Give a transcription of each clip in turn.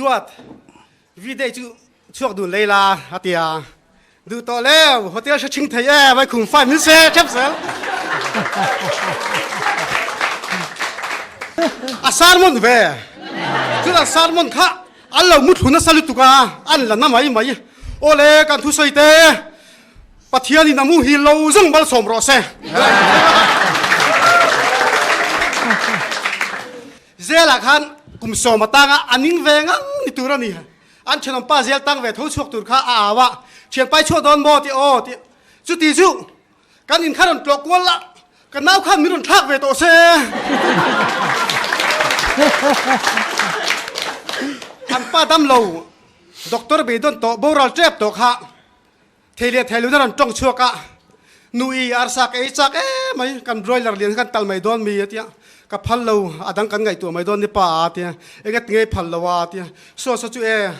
Duat, V-day chu chhuak dun lei la, a ti a. Duh tawh leu, hotel hre chhing thei e, vai khum fai min se ṭhep zel. A sermon ve, chutah sermon kha an lo mu thlu nasa lutuk a, an la na mai mai. Aw le, kan thusawi te, Pathianin a muhil lo zawng malsawm rawh se. Zelah khan kum sawm atanga a ning ve ngang ni tur a ni. An thenawm pa zel tang ve tho chhuak tur kha a au a, Thianpai chhuak dawn maw? ti aw ti. Chuti chu kan in kha rawn tlawh kual la, ka nau khan min rawn thlak ve tawh se. An pa dam lo, doctor beidawn tawh boral tep tawh kha Thei leh thei luna rawn tawng chhuak a, Nu i arsa ka ei chak em mai, kan broiler lian kha kan tal mai dawn mi a tia, ka phal lo, a dang kan ngaihtuah mai dawn ni pa a tia, eng a ti ngei phal lo a tia, saw saw chu e,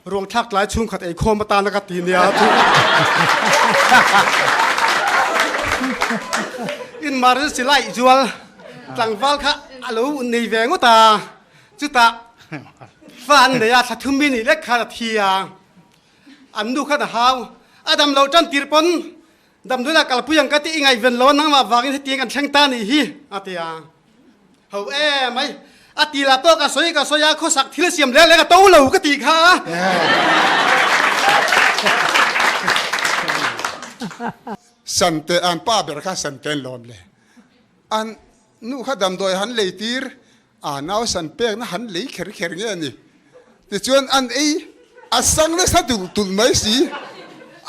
ruang thlak tlai chhungkhat ei khawm atana ka ti nia a ti. Emergency light zual tlangval kha a lo nei ve ngawt a, chutah fa an nei a, thla thum mi nih lek khan a thi a. An nu khan a hau. A dam lo tan tir pawn damdawiin ah kalpui ang ka ti i ngaihven lo a nangmah vangin hetiang kan thleng ta nih hi a ti a. Ho e mai. A ti lah pawh ka sawi ka sawi a khawsak thil siam leng leng a to lo ka ti kha. Sante an pa ber kha sante an lawm le. An nu kha damdawi han lei tir A nau san pekna han lei kher kher nge a ni? Tichuan an ei a sang nasa tulh tulh mai si.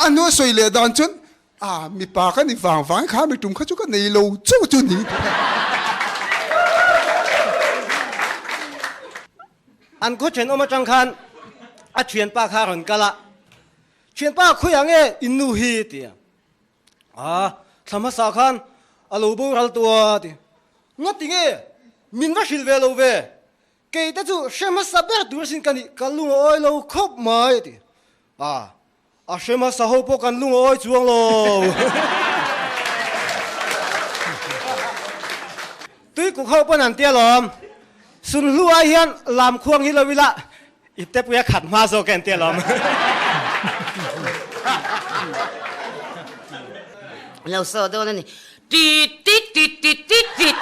A hnu a sawi leh dan chuan, A, mipa ka ni vang vang kha mi tum kha chu ka nei lo chauh chu ni. An khaw thenawm atang khan a thianpa kha a rawn kal a, Thianpa khawiah nge in nu hi? ti a. A, thla hmasa khan a lo boral tawh a ti. Ngati nge? Min va hrilh ve lo ve. Kei te chu hre hmasa ber tur asin ka nih, ka lung a awi lo khawp mai a ti. A, a hre hmasa ho pawh kan lung a awi chuang lo. Tuikuk ho pawn an ti alawm. Sunhlu ai hian lamkhuang hi lo ila Iptepui a khat hma zawk e an ti alawm. Lo saw dawn a ni. Tit tit tit tit tit tit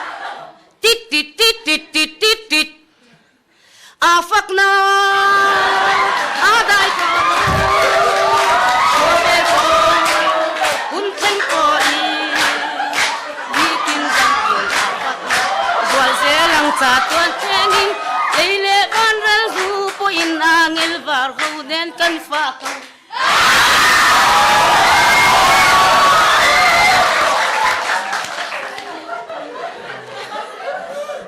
tit tit tit tit tit tit tit A fakna a dai tawh lo Khawvel pawh hun thleng pawhin Nitin dang pian a fakna Zual zel ang cha tuan thlengin Lei leh van ral hnu pawhin angel var ho nen kan fak ang.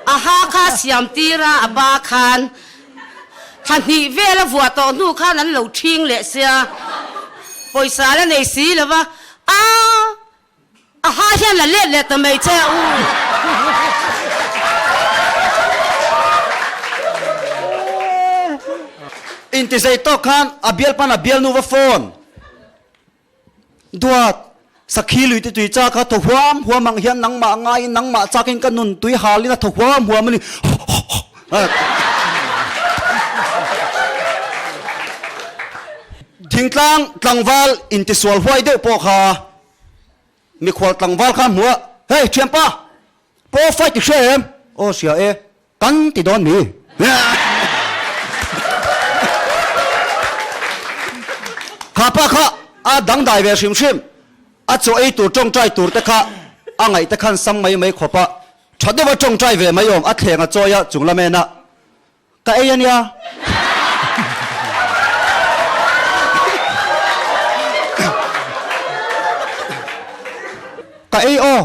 A ha kha siam tir a, a ba khan thla hnih vel a vuah tawh hnu khan an lo ṭhing leh sia, pawisa la nei si lo va, a. A ha hian la let leh ta mai che u. Intizei tawk khan a bialpan a bialnu va phone duat sakhi lui te tui chak a thaw huam huam ang hian nangmah ngaiin nangmah chakin ka nun tui halin a thaw huam huam a ni Thingtlang tlangval intisual huai deuh pawh kha Mikhual tlangval kha hmu a, Hey thianpa, pro fight i hria em? Aw hria e, kan ti dawn mi. Kha pa kha a dangdai ve hrim hrim, a chaw ei tur tawngtai tur te kha a ngaih te khan sam mai mai khawp a, tha deuha tawngtai ve mai awm, a thleng a chawi a chung lam en a. Ka ei a nia. Ka ei aw.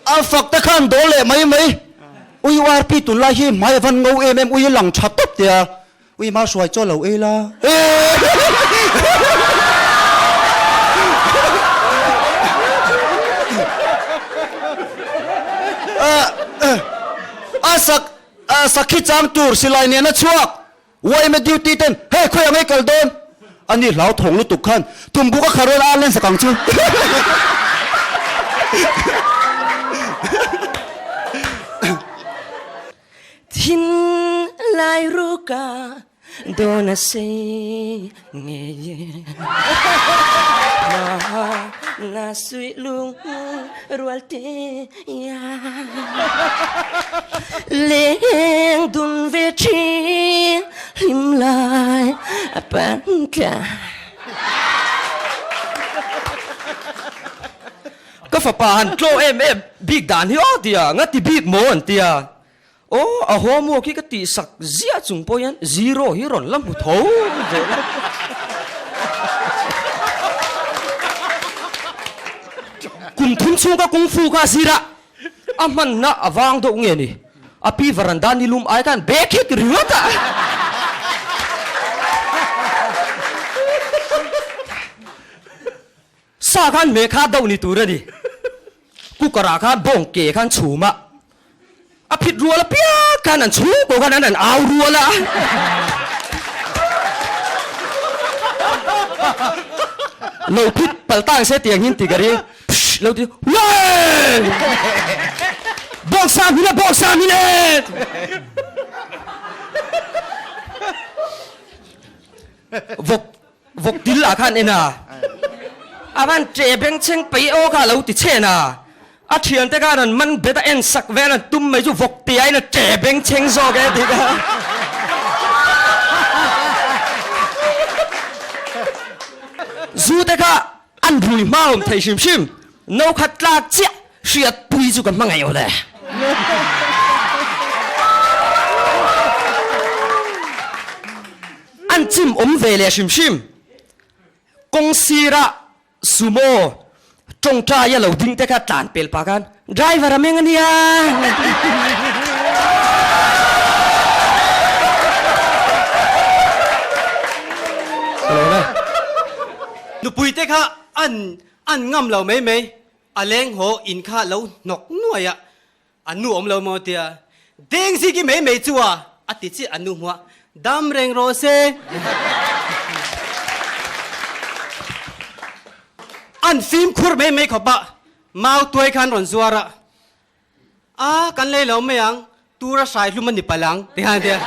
A fak te khan dawl leh mai mai. Ui URP tunlai hi hmai a van ngo em em ui a lang tha tawp tia. Ui ma hruai chaw lo ei la. A sak a sakhi chang tur silai nena chhuak yma duty ten hei khawi ang ei kal dawn. Ani hlauthawng lutuk khan tumbu ka kha rawn a len sak ang chu. Thin lai ruka dawn a sei ngei e. Hmana suih lung rual te ia. Leng dun ve thin hlim lai a pan tla. Ka fapa han tlaw em em bik dan hi aw tia, nga ti bik maw an tia. Aw, a homework hi ka tihsak ziah chung pawh hian zero hi rawn la hmu tho zel a. Kum thum chhung ka kung fu kha a zir a, a hmanna a vang deuh nge ni? A pi varanda ni lum ai khan bag hi ti ringawt a. Sa khan hmeh kha deuh ni tur a ni. Cooker ah khan bawng ke khan chhum a, a phit rual apiang khan an chhungkaw khan an han au rual a. Lo phit palh ta ang se tiang hin ti ka ring, pshh lo ti huai! Bawng sa hmin e, bawng sa hmin e! Vawk Vawk til ah khan en a, a van ṭe bengchheng pei aw kha a lo ti chhen a, a ṭhiante khan an man bet a en sak vel an tum mai chu vawk ti aiin a ṭe bengchheng zawk e tih kha. Zu te kha an rui hma awm thei hrim hrim, no khat tlak chiah hriatpui chu ka hmangaih aw le. An chim awm ve leh hrim hrim. Kawng sira sumo tawngtaia lo ding te kha tlan pel pah khan driver a meng a nia. Nupui te kha an an ngam lo mai mai, a leng haw in kha lo hnawk nuai a, A nu awm lo maw tia deng ziki mai mai chu a a ti chiah a nu hmuah dam reng rawh se. An fimkhur mai mai khawp a, mau tuai khan rawn zuar a, a kan lei lo mai ang, tur a hrai hlum a ni palh ang ti khan a tia.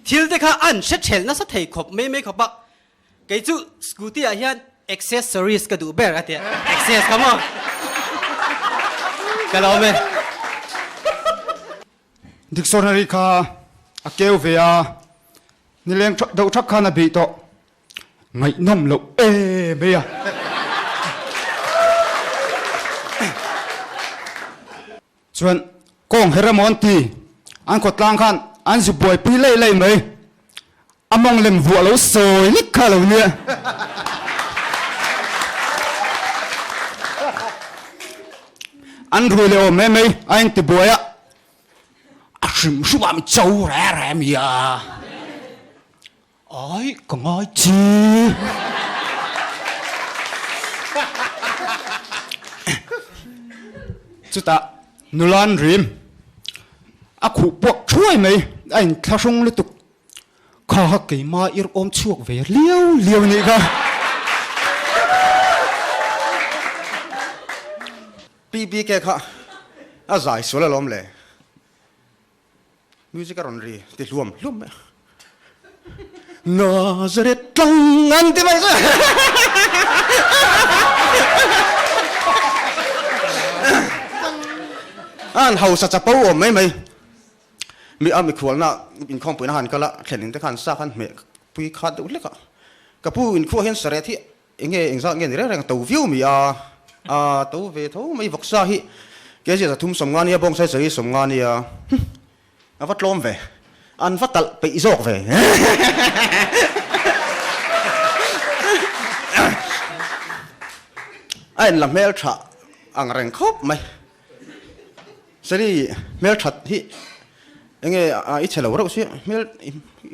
Thil te kha an hre thelh nasa thei khawp mai mai khawp a, Kei chu scooty ah hian accessories ka duh ber a tia, access ka maw? Ka lawm e. Dictionary kha a keu ve a, nileng deuh thak khan a bih tawh. Ngaihnawm loh em mai a. Chuan kawng her emaw an ti, an khawtlang khan an zu buaipui lei lei mai. A mawng lem vuah lo sawi lek kha lo nia. An rui leh awm mai mai a inti buai a, a hrim hrim ah mi cho re re mi a. Ai ka ngai chi. Chutah nula an rim a khuh puak thuai mai a inthlahrung lutuk. Kha kha keima ir awm chhuak ve liau liau nih kha. PBK kha a zai sual alawm le. Music a rawn ri ti hluam hluam mai a. Nazareth tlang an ti mai chu. An hausa chapo awm mai mai. Mi a mikhualna inkhawmpuina han kal a, thlen in te khan sa khan hmeh pui khat deuh hlek a. Ka pu inkhua hian sareh hi enge engzat nge ni reng reng a to viau mi a, a to ve tho mai vawksa hi kg 350 nia bawngsawi chawi 50 nia hm a va tlawm ve an va talh peih zawk ve a en la hmel tha ang reng khawp mai. Seri hmel that hi enge i chhe lo reuh si hmel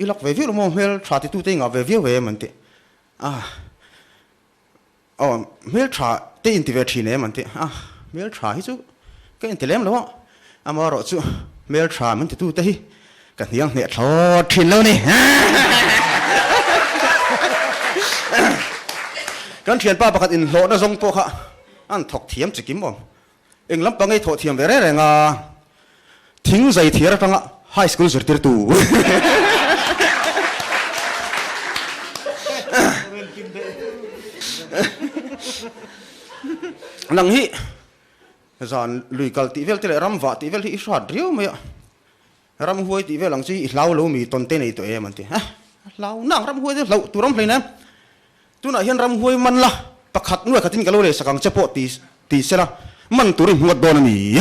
i lak ve viau lo maw hmel tha ti tute i ngah ve viau em an ti a aw hmel tha te in ti ve thin em an ti a hmel tha hi chu ka in ti lem lo a amaherawh chu hmel tha min ti tute hi. Ka hniang hneh thlawt thin lo ni. Kan thianpa pakhat inhlawhna zawng pawh kha an thawk thiam chi kim awm. Eng lampang ei thawh thiam ve reng reng a, thing zai thiar atanga high school zirtirtu. Nang hi zan lui kal tih vel te leh ram vah tih vel hi i hrat riau mai a. Ramhuai tih vel ang chu i hlau lo mi tawn te nei tawh em an ti. A hlau nang ramhuai chu hlauh tur awm hleinem. Tunah hian ramhuai man la, pakhat nuai khatin ka lo lei sak ang che pawh ti ti sela, man tur i hmuat dawn a ni.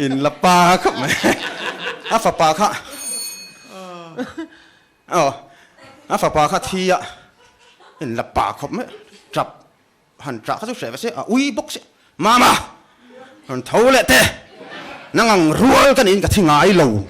In la pa khawp mai. A fapa kha aw a fapa kha thi a, in la pa khawp mai tap. Han ṭah kha chu hreh ve se, a ui bawk se. Mama! Rawn tho leh teh! Nang ang rual ka niin ka thi ngai lo.